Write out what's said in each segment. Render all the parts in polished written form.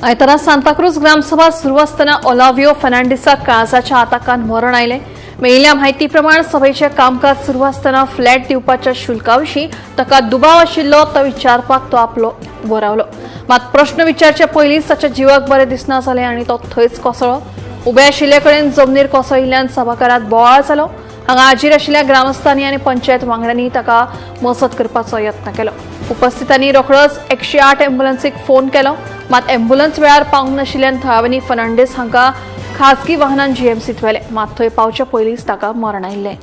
आयतारा सांताक्रूज ग्रामसभा सुरू आसतना ओलावियो फर्नांडीसाक काळजाच्या आताकान मरण आयलें. मेळिल्ल्या म्हायती प्रमाण सभेचें कामकाज सुरू आसतना फ्लॅट दिवपाच्या शुल्का विशीं ताका दुबाव आशिल्लो तो विचारपाक तो आपलो उबो रावलो. मात प्रश्न विचारचे पयलींच ताच्या जिवाक बरें दिसना जालें आनी तो थंयच कोसळ्ळो. उबे आशिल्ले कडेन जमनीर कोसळिल्ल्यान सभाघरांत बोवाळ जालो. हांगा हाजीर आशिल्ल्या ग्रामस्थांनी आनी पंचायत वांगड्यांनी ताका मजत करपाचो यत्न केलो. उपस्थितांनी रोखडोच 108 एम्ब्युलन्सीक फोन केलो. मात एम्ब्युलन्स वेळार पावूंक नाशिल्ल्यान थळाव्यांनी फर्नांडीस हांकां खाजगी वाहनान जीएमसीत व्हेले. मात थंय पावचे पयलींच ताका मरण आयिल्लें.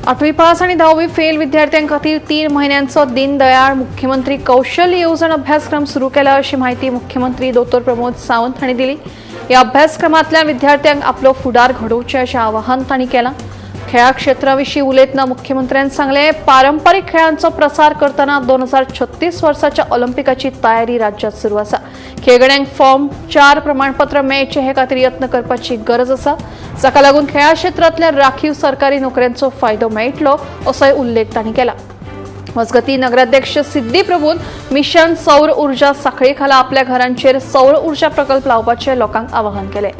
आठवी पास आणि दहावी फेल विद्यार्थ्यां खातीर 3 महिन्यांचो दीनदयाळ मुख्यमंत्री कौशल्य येवजण अभ्यासक्रम सुरू केला अशी माहिती मुख्यमंत्री दोतोर प्रमोद सावंत हांणी दिली. ह्या अभ्यासक्रमांतल्यान विद्यार्थ्यांक आपलो फुडार घडोवचें अशें आवाहन तांणी केलां. खेळा क्षेत्रा विशीं उलयतना मुख्यमंत्र्यान सांगलें, पारंपरीक खेळांचो प्रसार करतना 2036 वर्साच्या ऑलिम्पिकाची तयारी राज्यात सुरू आसा. खेळगड्यांक फॉर्म 4 प्रमाणपत्र मेळचें हे खातीर यत्न करपाची गरज आसा, जाका लागून खेळा क्षेत्रांतल्या राखीव सरकारी नोकऱ्यांचो फायदो मेळटलो असोय उल्लेख तांणी केला. मजगती नगराध्यक्ष सिद्धी प्रभून मिशन सौर ऊर्जा साखळी खाला आपल्या घरांचेर सौर ऊर्जा प्रकल्प लावपाचें लोकांक आवाहन केलें.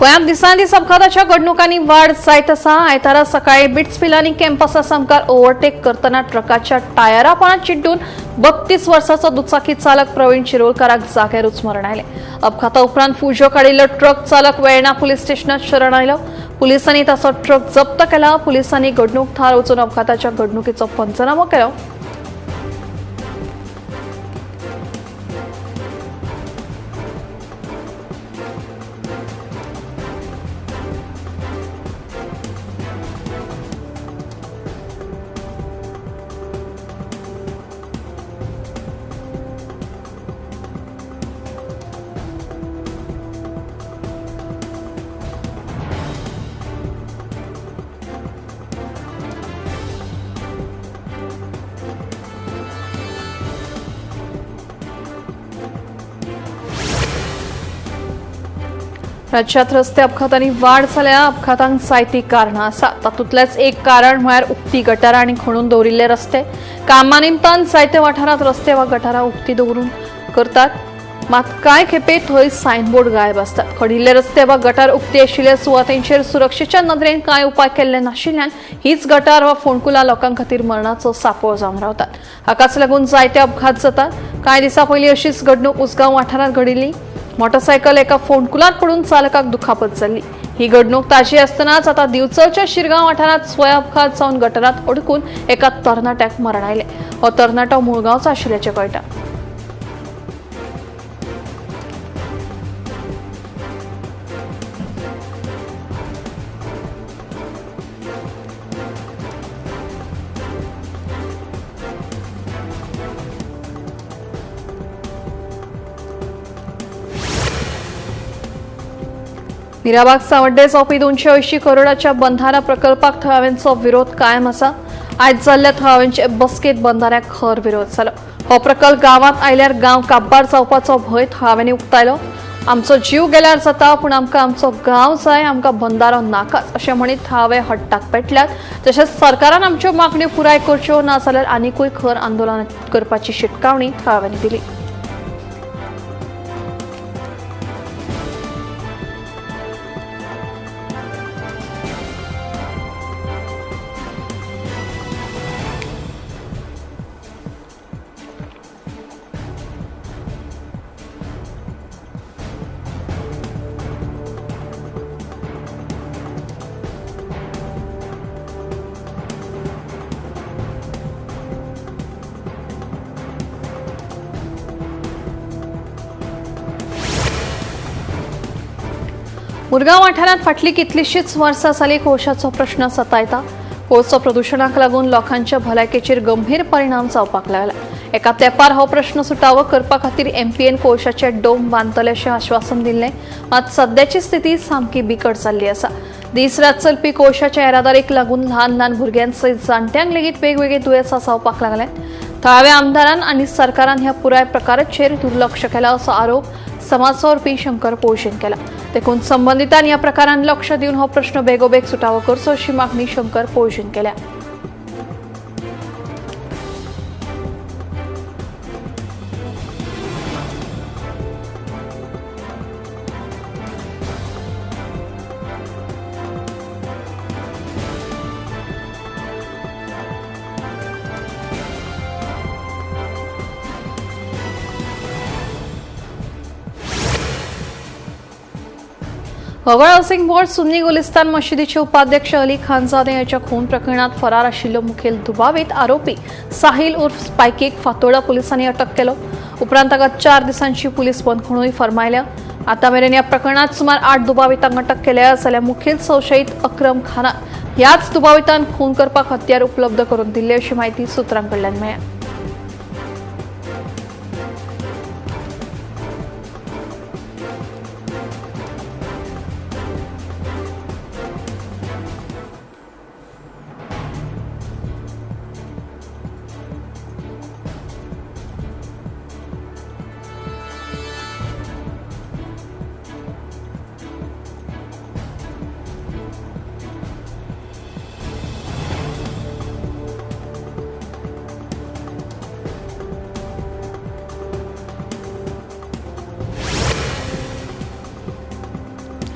गोंयांत दिसान दीस अपघाताच्या घडणुकांनी वाड जायत आसा. आयतारा सकाळी बिट्स पिलानी कॅम्पसा सामकार ओव्हरटेक करतना ट्रकाच्या टायरा पोंदा चिड्डून 32 वर्साचो दुचाकी चालक प्रवीण शिरोलकाराक जाग्यारूच मरण आयलें. अपघाता उपरांत फुजो काडिल्लो ट्रक चालक वेर्णा पुलीस स्टेशनात शरण आयलो. पुलिसांनी ताचो ट्रक जप्त केला. पुलिसांनी घडणूक थळार वचून अपघाताच्या घडणुकीचो पंचनामो केलो. राज्यात रस्ते अपघातांनी वाड जाल्या. अपघातांक जायतीं कारणां आसा. तातूंतलेंच एक कारण म्हळ्यार उक्ती गटारां आनी खणून दवरिल्ले रस्ते. कामा निमतान जायत्या वाठारांत रस्ते वा गटारां उक्ती दवरून करतात, मात कांय खेपे थंय सायनबोर्ड गायब आसतात. खणिल्ले रस्ते वा गटार उक्ती आशिल्ल्या सुवातेंचेर सुरक्षेच्या नदरेन कांय उपाय केल्ले नाशिल्ल्यान हीच गटार वा फोंडकुलां लोकां खातीर मरणाचो सापोळ जावन रावतात. हाकाच लागून जायते अपघात जातात. कांय दिसां पयलीं अशीच घडणूक उसगांव वाठारांत घडिल्ली. मोटरसायकल एका फोंडकुलांत पडून चालकाक दुखापत जाल्ली. ही घडणूक ताजी आसतनाच आतां दिवचलच्या शिरगांव वाठारांत स्वय अपघात जावन गटारांत अडकून एका तरणाट्याक मरण आयलें. हो तरणाटो मुळगांवचो आशिल्ल्याचें कळटा. मिराबाग सावड्डे जावपी 280 करोडाच्या बंधारा प्रकल्पाक थळाव्यांचो विरोध कायम आसा. आयज जाल्ल्या थळाव्यांचे बसकेंत बंधाऱ्याक खर विरोध जालो. हो प्रकल्प गांवांत आयल्यार गांव काबार जावपाचो भंय थळाव्यांनी उक्तायलो. आमचो जीव गेल्यार जाता, पूण आमकां आमचो गांव जाय, आमकां बंधारो नाकाच अशें म्हणीत थळावे हट्टाक पेटल्यात. तशेंच सरकारान आमच्यो मागण्यो पुराय करच्यो, ना जाल्यार आनिकूय खर आंदोलन करपाची शिटकावणी थळाव्यांनी दिली. मुरगांव वाठारांत फाटलीं कितलींशींच वर्सां जालीं कोळशाचो प्रश्न सतायता. कोळसो प्रदुशणाक लागून लोकांच्या भलायकेचेर गंभीर परिणाम जावपाक लागला. एका तेंपार हो प्रश्न सुटावो करपा खातीर एमपीएन कोळशाचे डोम बांदतले अशें आश्वासन दिल्लें, मात सद्याची स्थिती सामकी बिकट जाल्ली आसा. दीस रात चलपी कोळशाच्या येरादारीक लागून ल्हान ल्हान भुरग्यां सयत जाण्ट्यांक लेगीत वेगवेगळे दुयेंसां जावपाक लागले. थळाव्या आमदारान आनी सरकारान ह्या पुराय प्रकाराचेर दुर्लक्ष केलां असो आरोप समाजवावुरपी शंकर पोळशेन केला. देखून संबंदितांनी ह्या प्रकारान लक्ष दिवन हो प्रश्न बेगोबेग सुटावो करचो अशी मागणी शंकर पोळशेन केल्या. वगळ हावसिंग बोर्ड सुन्नी गुलिस्तान मशिदीचे उपाध्यक्ष अली खानजादे यांच्या खून प्रकरणात फरार आशिल्लो मुखेल दुबावीत आरोपी साहिल उर्फ स्पायकीक फातोर्डा पुलिसांनी अटक केलो. उपरांत ताका 4 दिसांची पुलीस बंदखणूय फर्मायल्या. आतां मेरेन ह्या प्रकरणात सुमार 8 दुबावितांक अटक केल्या जाल्यार मुखेल संशयीत अक्रम खानाक ह्याच दुबावितान खून करपाक हत्यार उपलब्ध करून दिल्ले अशी माहिती सुत्रां कडल्यान मेळ्ळ्या.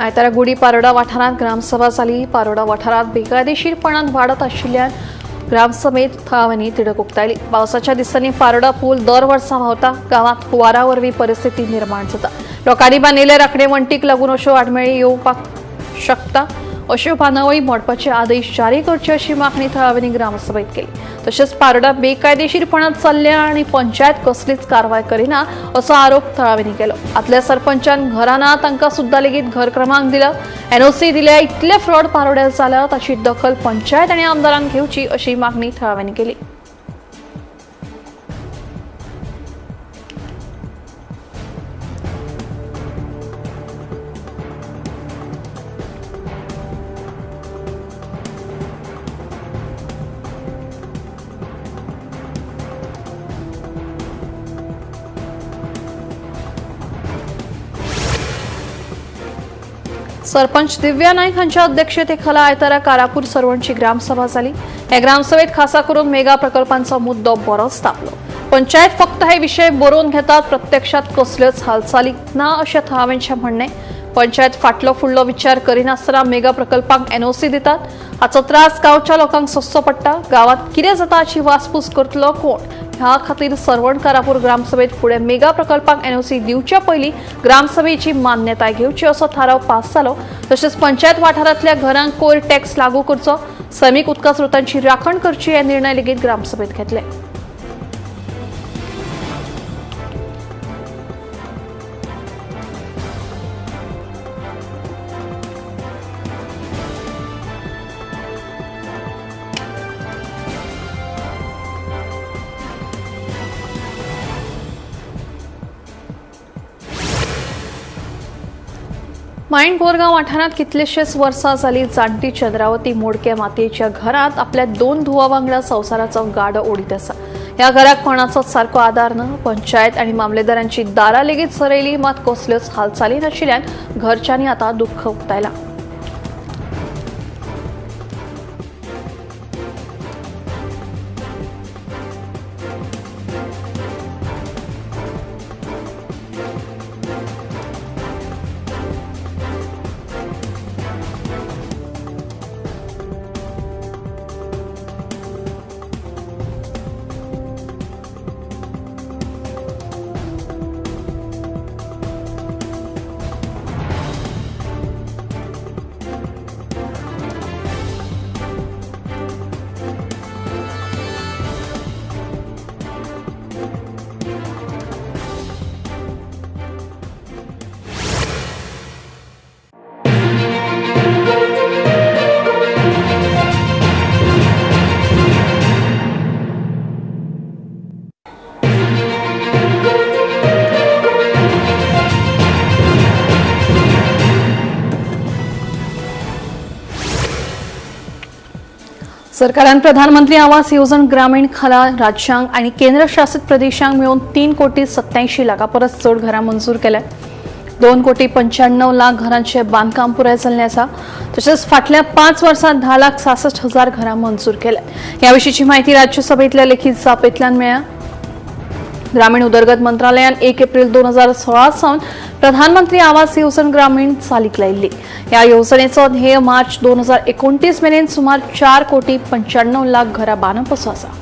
आयतारा गुडी पारोडा वाठारांत ग्रामसभा जाली. पारोडा वाठारांत बेकायदेशीरपणान वाडत आशिल्ल्यान ग्रामसभेत थळाव्यांनी तिडक उक्तायली. पावसाच्या दिसांनी पारोडा पूल दर वर्सा व्हांवता. गांवांत हुंवारा वरवीं परिस्थिती निर्माण जाता. लोकांनी बांदिल्ले राखणे वण्टीक लागून अश्यो आडमेळी येवपाक शकता. अश्यो बांदावळी मोडपाचे आदेश जारी करचे अशी मागणी थळाव्यांनी ग्रामसभेत केली. तशेंच पारोडा बेकायदेशीरपणान चल्ल्या आनी पंचायत कसलीच कारवाय करिना असो आरोप थळाव्यांनी केलो. आदल्या सरपंचान घरां ना तांकां सुद्दां लेगीत घर क्रमांक दिला, एनओसी दिल्या, इतले फ्रॉड पारोड्यार जाला ताची दखल पंचायत आनी आमदारान घेवची अशी मागणी थळाव्यांनी केली. सरपंच दिव्या नाईक हांच्या अध्यक्षतेखाला आयतारा कारापूर सर्वणची ग्रामसभा जाली. ह्या ग्रामसभेत खासा करून मेगा प्रकल्पांचो मुद्दो बरोच तापलो. पंचायत फक्त हे विशय बरोवन घेतात, प्रत्यक्षात कसल्योच हालचाली ना अशें थळाव्यांचें म्हणणें. पंचायत फाटलो फुडलो विचार करिनासतना मेगा प्रकल्पांक एनओसी दितात. हाचो त्रास गांवच्या लोकांक सोंसचो पडटा. गांवांत कितें जाता हाची वासपूस करतलो कोण? ह्या खातीर सर्वण कारापूर ग्रामसभेत फुडें मेगा प्रकल्पांक एनओसी दिवच्या पयलीं ग्रामसभेची मान्यताय घेवची असो थाराव पास जालो. तशेंच पंचायत वाठारांतल्या घरांक कोयर टॅक्स लागू करचो, सैमीक उदका स्रोतांची राखण करची हे निर्णय लेगीत ग्रामसभेत घेतले. मायण बोरगांव वाठारांत कितलेशेच वर्सां जाली जाणटी चंद्रावती मोडके मातयेच्या घरांत आपल्या 2 धुवा वांगडा संवसाराचो गाडो ओडीत आसा. ह्या घराक कोणाचोच सारको आदार ना. पंचायत आनी मामलेदारांची दारां लेगीत सरयली, मात कसल्योच हालचाली नाशिल्ल्यान घरच्यांनी आतां दुख्ख उक्तायलां. सरकारान प्रधानमंत्री आवास येवजण ग्रामीण खाला राज्यांक आनी केंद्रशासित प्रदेशांक मेळून 3 कोटी 87 लाखां परस चड घरां मंजूर केल्यात. 2 कोटी 95 लाख घरांचे बांदकाम पुराय जाल्लें आसा. तशेंच फाटल्या 5 वर्सांत 10,66,000 घरां मंजूर केल्यात. ह्या विशींची म्हायती राज्यसभेंतल्या लेखी जापेंतल्यान मेळ्ळ्या. ग्रामीण उदरगत मंत्रालयान 1 एप्रिल 2016 सावन प्रधानमंत्री आवास येवजण ग्रामीण चालीक लायिल्ली. ह्या येवजणेचो ध्येय मार्च 2029 मेरेन सुमार 4 कोटी 95 लाख घरां बांदप असो आसा.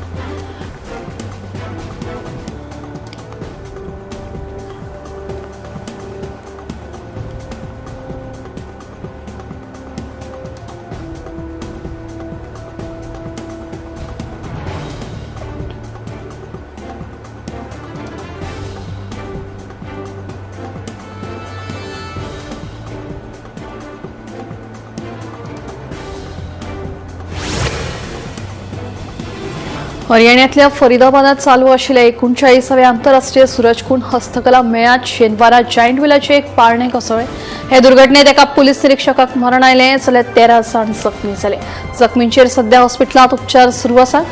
हरियाणातल्या फरीदाबादात चालू आशिल्ल्या 39व्या आंतरराष्ट्रीय सूरजकुंड हस्तकला मेळ्यात शेनवारा जायंट व्हिलाचे एक पाळणें कोसळ्ळें. हे दुर्घटनेत एका पुलीस निरिक्षकाक मरण आयलें जाल्यार 13 जाण जखमी जाले. जखमींचेर सध्या हॉस्पिटलांत उपचार सुरू आसात.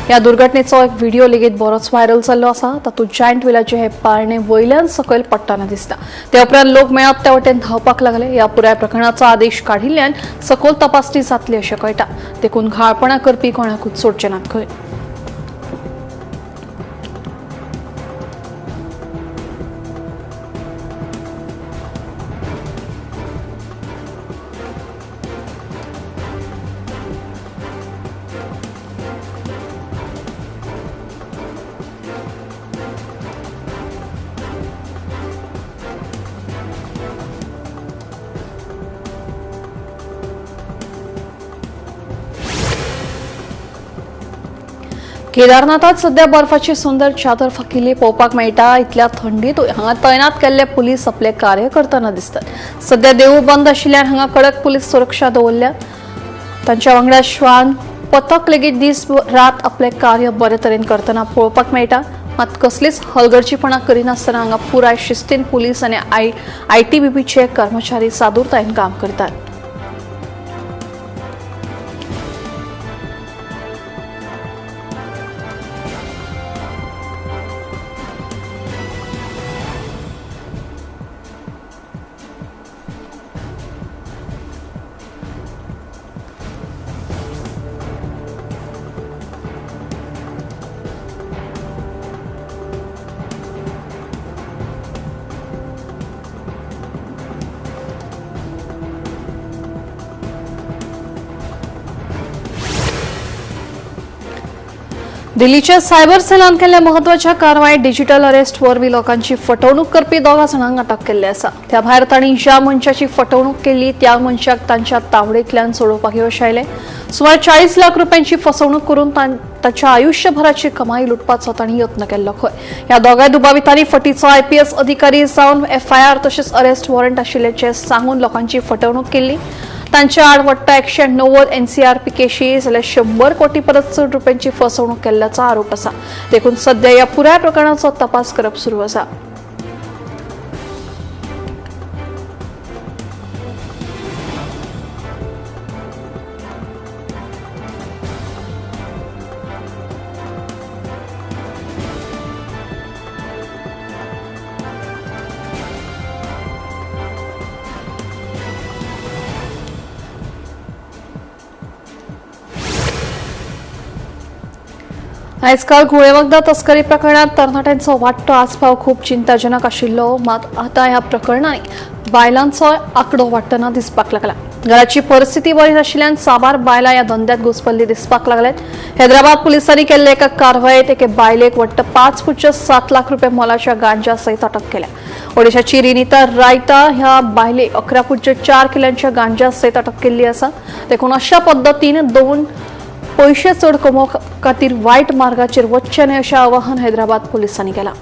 ह्या दुर्घटनेचो एक व्हिडिओ लेगीत बरोच व्हायरल जाल्लो आसा. तातूंत जायंट व्हिलाचे हे पाळणें वयल्यान सकयल पडटना दिसता. ते उपरांत लोक मेळत त्या वटेन धांवपाक लागले. ह्या पुराय प्रकरणाचो आदेश काडिल्ल्यान सखोल तपासणी जातली अशें कळटा. देखून घाळपणां करपी कोणाकूच सोडचे नात खंय. केदारनाथात सध्या बर्फाची सुंदर चादर फाकिल्ली पळोवपाक मेळटा. इतल्या थंडीत हांगा तैनात केल्ले पुलीस आपले कार्य करतना दिसतात. सध्या देवूळ बंद आशिल्ल्यान हांगा कडक पुलीस सुरक्षा दवरल्या. तांच्या वांगडा श्वान पथक लेगीत दीस रात आपले कार्य बरे तरेन करतना पळोवपाक मेळटा. मात कसलीच हलगर्जीपणा करिनासतना हांगा पुराय शिस्तीन पुलीस आनी आयटीबीपीचे कर्मचारी सादूरतायेन काम करतात. दिल्लीच्या सायबर सेलान केल्ल्या म्हत्वाच्या कारवायेत डिजिटल अरेस्ट वरवीं लोकांची फटवणूक करपी दोगा जाणांक अटक केल्ली आसा. त्या भायर तांणी ज्या मनशाची फटवणूक केल्ली त्या मनशाक तांच्या तावडेंतल्यान सोडोवपाक यश आयलें. सुमार 40 लाख रुपयांची फसवणूक करून ताच्या आयुष्यभराची कमाई लुटपाचो तांणी यत्न केल्लो खंय. ह्या दोगांय दुबावितांनी फटीचो आयपीएस अधिकारी जावन एफआयआर तशेंच अरेस्ट वॉरंट आशिल्ल्याचें सांगून लोकांची फटवणूक केल्ली. तांच्या आड वट्ट 190 एनसीआरपी केशी जाल्यार 100 कोटी परस चड रुपयांची फसवणूक केल्ल्याचो आरोप आसा. देखून सध्या ह्या पुराय प्रकरणाचो तपास करप सुरू आसा. आयजकाल घुंवळे तस्करी प्रकरणात तरणाट्यांचो वाडटो आस्पाव खूब चिंताजनक आशिल्लो. मात आतां ह्या प्रकरणांनी बायलांचो आंकडो वाडटना दिसपाक लागला. घराची परिस्थिती बरी नाशिल्ल्यान साबार बायलां ह्या धंद्यात घुसपल्ली दिसपाक लागल्यात. हैदराबाद पुलिसांनी केल्ले एका कारवायेत एके बायलेक वट्ट 5.7 लाख रुपये मोलाच्या गांजा सयत अटक केल्या. ओडिशाची रिनिता रायता ह्या बायलेक 11.4 किलांच्या गांजा सयत अटक केल्ली आसा. देखून अशा पद्दतीन दोन पयशे चड कमोवपा खातीर वायट मार्गाचेर वचचें न्हय अशें आवाहन हैदराबाद पुलिसांनी केलां.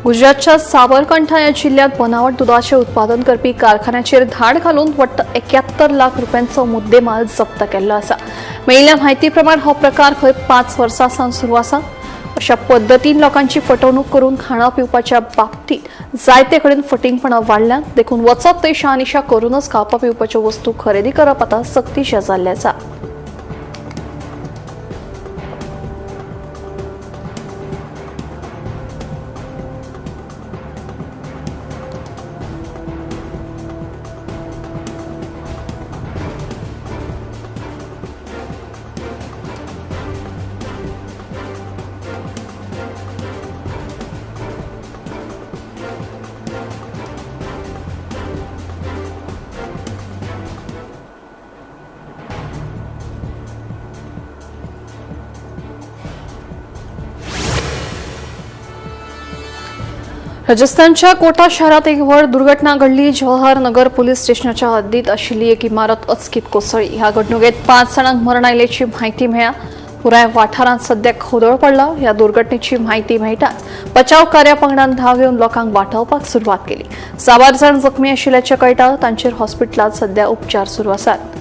गुजरातच्या साबरकंठा या जिल्ह्यात बनावट दुधाचे उत्पादन करपी कारखान्याचेर धाड घालून वट्ट 71 लाख रुपयांचो मुद्देमाल जप्त केल्लो आसा. मेळिल्ल्या म्हायती प्रमाण हो प्रकार खंय 5 वर्सां सावन सुरू आसा. अशा पद्दतीन लोकांची फटवणूक करून खाणा पिवपाच्या बाबतीत जायते कडेन फटींगपणां वाडल्यात. देखून वचत थंय शहानिशा करूनच खावपा पिवपाच्यो वस्तू खरेदी करप आतां सक्तीचें जाल्लें आसा. राजस्थानच्या कोटा शहरात एक व्हड दुर्घटना घडली. जवाहर नगर पोलीस स्टेशनाच्या हद्दीत आशिल्ली एक इमारत अचकीत कोसळ्ळी. ह्या घडणुकेत 5 जाणांक मरण आयिल्ल्याची म्हायती मेळ्ळ्या. पुराय वाठारांत सध्या खोदळ पडला. ह्या दुर्घटनेची म्हायती मेळटाच बचाव कार्या पंगडान धांव घेवन लोकांक वाटावपाक सुरवात केली. साबार जाण जखमी आशिल्ल्याचें कळटा. तांचेर हॉस्पिटलांत सध्या उपचार सुरू आसात.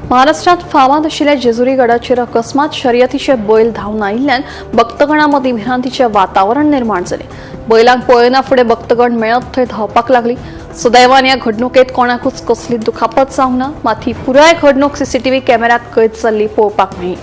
महाराष्ट्रात फामाद आशिल्ल्या जेजुरी गडाचेर अकस्मात शर्यतीचे बैल धांवन आयिल्ल्यान भक्तगणां मदीं भिरांतीचें वातावरण निर्माण जालें. बैलांक पळयना फुडें भक्तगण मेळत थंय धांवपाक लागली. सुदैवान ह्या घडणुकेंत कोणाकूच कसली दुखापत जावंक ना. मात ही पुराय घडणूक सीसीटीव्ही कॅमेऱ्यात कैद जाल्ली पळोवपाक मेळ्ळी.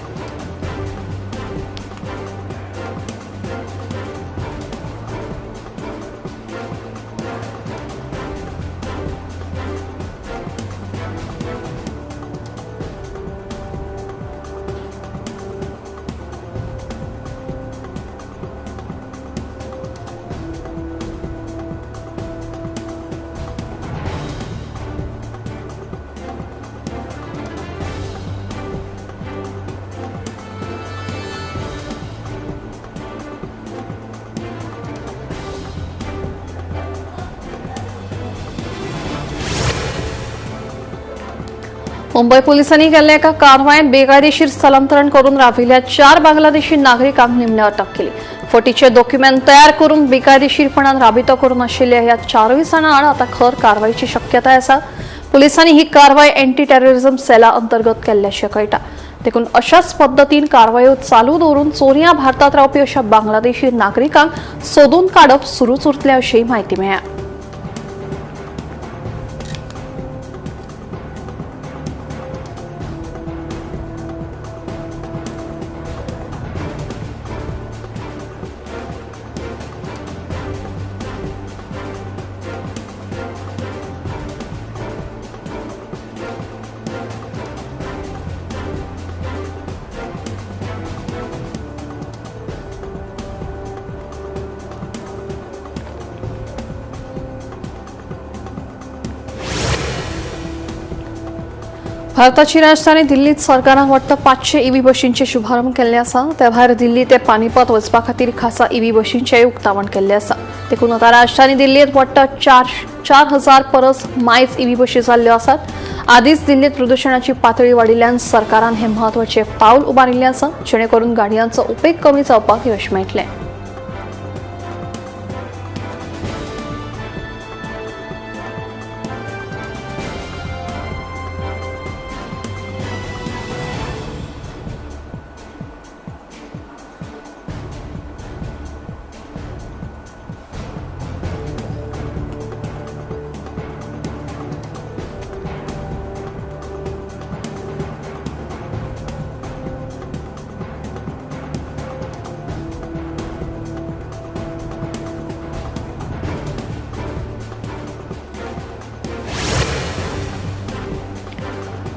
मुंबई पोलिसांनी केल्ल्या एका कारवायेंत बेकायदेशीर स्थलांतरण करून राविल्ल्या 4 बांगलादेशी नागरिकांक निमणे अटक केली. फटीचे डॉक्युमेंट तयार करून बेकायदेशीरपणान राबितो करून आशिल्ल्या ह्या 4 जाणां आड आतां खर कारवायची शक्यताय आसा. पोलिसांनी ही कारवाय अँटी टेररिझम सेला अंतर्गत केल्ल्याचें कळटा. देखून अशाच पद्दतीन कारवायो चालू दवरून चोरयां भारतात रावपी अशा बांगलादेशी नागरिकांक सोदून काडप सुरूच उरतलें अशी म्हायती मेळ्ळ्या. भारताची राजधानी दिल्लीत सरकारान वट्ट 500 ईव्ही बशींचे शुभारंभ केल्ले आसा. त्या भायर दिल्ली ते पानिपत वचपा खातीर खासा ईव्ही बशींचें उक्तावण केल्लें आसा. देखून आतां राजधानी दिल्लीत वट्ट 4000 परस मायज ईव्ही बशी जाल्ल्यो आसात. आदींच दिल्लीत प्रदुशणाची पातळी वाडिल्ल्यान सरकारान हें म्हत्वाचें पावल उबारिल्लें आसा, जेणे करून गाडयांचो उपेग कमी जावपाक यश मेळटलें.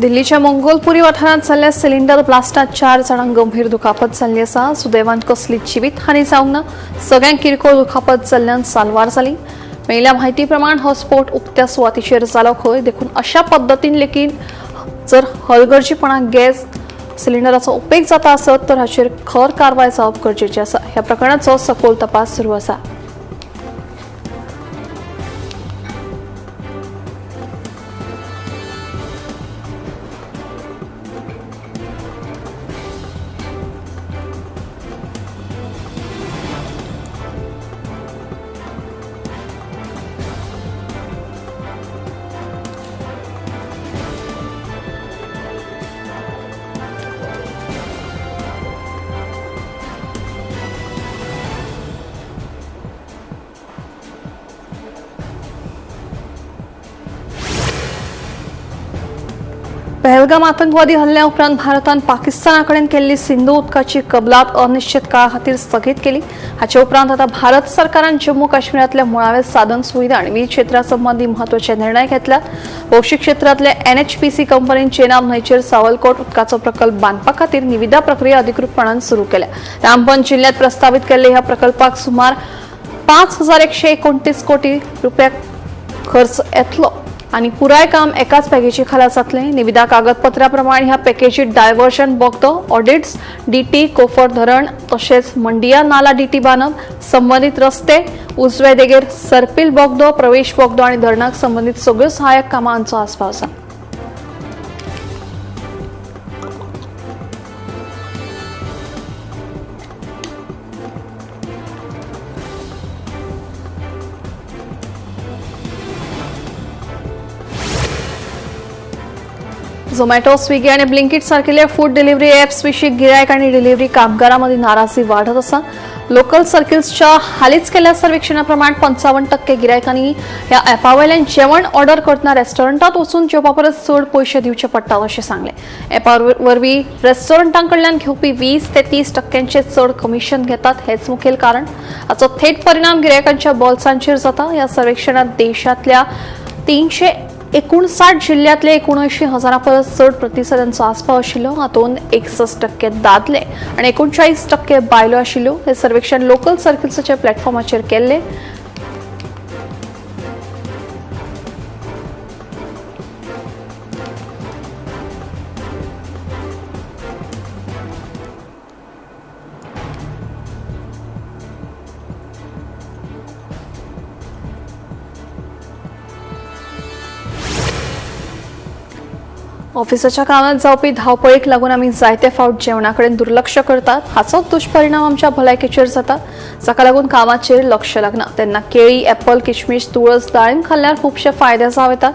दिल्लीच्या मंगोलपुरी वाठारांत जाल्ल्या सिलिंडर ब्लास्टात 4 जाणांक गंभीर दुखापत जाल्ली आसा. सुदैवान कसली जिवीत हानी जावंक ना. सगळ्यांक किरकोळ दुखापत जाल्ल्यान साल्वार जाली. मेळिल्ल्या म्हायती प्रमाण हो स्फोट उक्त्या सुवातीचेर जालो खंय, देखून अशा पद्दतीन लेगीत जर हलगर्जीपणान गॅस सिलिंडराचो उपेग जाता आसत तर हाचेर खर कारवाय जावप गरजेचें आसा. ह्या प्रकरणाचो सखोल तपास सुरू आसा. पहलगाम आतंकवादी हल्ल्या उपरांत भारतान पाकिस्ताना कडेन केल्ली सिंधू उदकाची कबलात अनिश्चित काळा खातीर स्थगीत केली. हाचे उपरांत आतां भारत सरकारान जम्मू काश्मीरांतल्या मुळाव्या साधन सुविधा आनी वीज क्षेत्रा संबंदी म्हत्वाचे निर्णय घेतल्यात. भौशीक क्षेत्रांतल्या एनएचपीसी कंपनीन चेनाब न्हंयचेर सावलकोट उदकाचो प्रकल्प बांदपा खातीर निविदा प्रक्रिया अधिकृतपणान सुरू केल्या. रामबन जिल्ह्यात प्रस्तावित केल्ल्या ह्या प्रकल्पाक सुमार 5,129 कोटी रुपया खर्च येतलो आनी पुराय काम एकाच पॅकेजी खाला जातलें. निविदा कागदपत्रा प्रमाण ह्या पॅकेजीत डायव्हर्जन बोगदो, ऑडिट्स, डीटी, कोफर धरण तशेंच मंडिया नाला डीटी बांदप, संबंदीत रस्ते, उजवे देगेर सर्पील बोगदो, प्रवेश बोगदो आनी धरणाक संबंदीत सगळ्यो सहाय्यक कामांचो आस्पाव आसा. झोमॅटो, स्विगी आनी ब्लिंकिट सारकिल्ल्या फूड डिलिव्हरी ॲप्स विशीं गिरायक आनी डिलिव्हरी कामगारां मदीं नाराजी वाडत आसा. लोकल सर्किल्सच्या हालींच केल्ल्या सर्वेक्षणा प्रमाण 55% गिरायकांनी ह्या ॲपा वयल्यान जेवण ऑर्डर करतना रेस्टॉरंटात वचून जेवपा परस चड पयशे दिवचे पडटात अशें सांगलें. ॲपा वरवीं रेस्टॉरंटां कडल्यान घेवपी 20 ते 30% चड कमिशन घेतात हेच मुखेल कारण. हाचो थेट परिणाम गिरायकांच्या बोल्सांचेर जाता. ह्या सर्वेक्षणांत देशांतल्या 359 जिल्ह्यांतले 79,000 परस चड प्रतिसादांचो आस्पाव आशिल्लो. हातूंत 61% दादले आनी 39% बायलो आशिल्ल्यो. हें सर्वेक्षण लोकल सर्किल्साच्या प्लॅटफॉर्माचेर केल्लें. ऑफिसाच्या कामात जावपी धांवपळीक लागून आमी जायते फावट जेवणा कडेन दुर्लक्ष करतात. हाचोच दुश्परिणाम आमच्या भलायकेचेर जाता, जाका लागून कामाचेर लक्ष लागना. तेन्ना केळी, एप्पल, किशमिश, तुळस, दाळीम खाल्ल्यार खुबशे फायदे जावं येतात.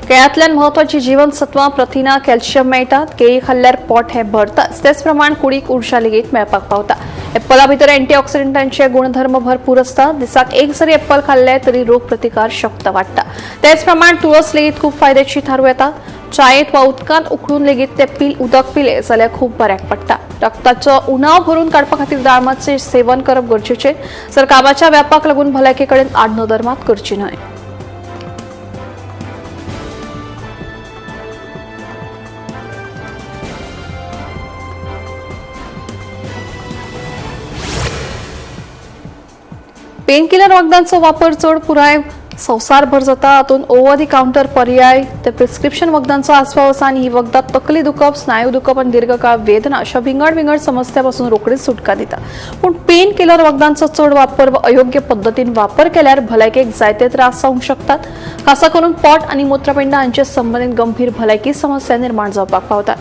केळ्यांतल्यान म्हत्वाची जीवनसत्वां, प्रथिनां, कॅल्शियम मेळटात. केळी खाल्ल्यार पोट हें भरताच, तेच प्रमाण कुडीक उर्जा लेगीत मेळपाक पावता. एप्पला भितर अँटीऑक्सिडंटांचे गुणधर्म भरपूर आसतात. दिसाक एक जरी एप्पल खाल्लें तरी रोग प्रतिकार शक्त वाडटा. तेच प्रमाण तुळस लेगीत खूब फायद्याची थारूं येता. चायेंत वा उदकांत उकळून लेगीत ते उदक पिले जाल्यार खूब बऱ्याक पडटा. रक्ताचो उणाव भरून काडपा खातीर दाळमाचें सेवन करप गरजेचें. जर कामाच्या व्यापाक लागून भलायके कडेन आडनदर मात करची न्हय. पेनकिलर वखदांचो वापर चड पुराय संवसारभर जाता. हातूंत ओवर the counter पर्याय ते प्रिस्क्रिप्शन वखदांचो आस्पाव आसा आनी ही वखदां तकली दुखप, स्नायू दुखप आनी दीर्घकाळ वेदना अशा विंगड विंगड समस्या पासून रोखडीच सुटका दिता. पूण पेन किलर वखदांचो चड वापर वा अयोग्य पद्दतीन वापर केल्यार भलायकेक जायते त्रास जावंक शकतात. खासा करून पोट आनी मूत्रपिंड हांचे संबंदीत गंभीर भलायकी समस्या निर्माण जावपाक पावतात.